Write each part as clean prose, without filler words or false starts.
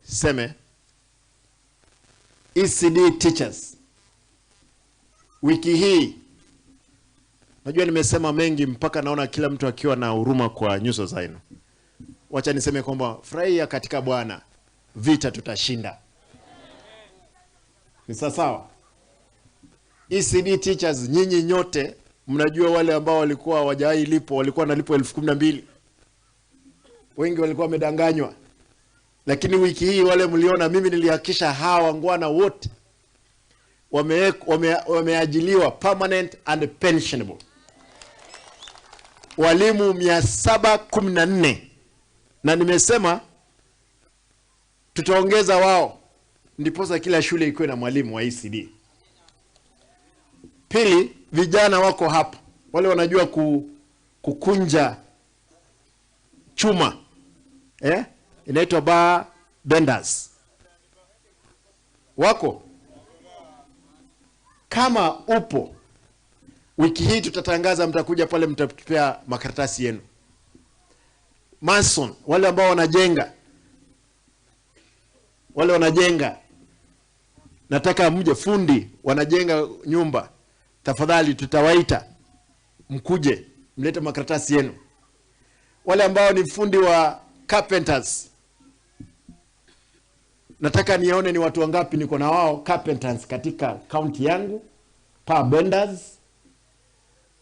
Niseme ECD teachers, wiki hii najua nimesema mengi mpaka naona kila mtu akiwa na huruma kwa nyuso zenu. Wacha niseme kwamba furahia katika Bwana, vita tutashinda. Ni sawa sawa? ECD teachers, nyinyi nyote mnajua wale ambao walikuwa hawajawahi lipo walikuwa wanalipwa 12,000. Wengi walikuwa wamedanganywa. Lakini wiki hii wale mliona, mimi nilihakikisha hawa wangwana wote wameajiliwa permanent and pensionable. Walimu 714, na nimesema tutaongeza wao ndiposa kila shule ikuwe na mwalimu wa ECD. Pili, vijana wako hapa wale wanajua kukunja chuma, inaitwa bar benders, wako. Kama upo, wiki hii tutatangaza, mtakuja pale mtatupea makaratasi yenu. Mason, wale ambao wanajenga, wale wanajenga, nataka mje, fundi wanajenga nyumba, tafadhali tutawaita mkuje mlete makaratasi yenu. Wale ambao ni fundi wa carpenters, nataka nione ni watu wangapi niko na wao carpenters katika county yangu, power benders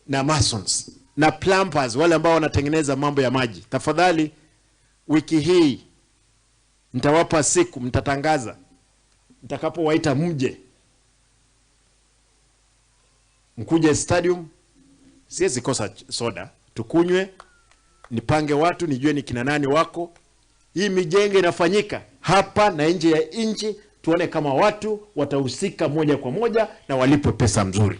na masons na plumbers, wale ambao wanatengeneza mambo ya maji. Tafadhali wiki hii nitawapa siku, mtatangaza nitakapowaita mje, mkuje stadium. Siwezi kosa soda, tukunywe, nipange watu, nijue ni kina nani wako. Hii mijengo inafanyika hapa na nje ya nchi, tuone kama watu watahusika moja kwa moja na walipwe pesa mzuri.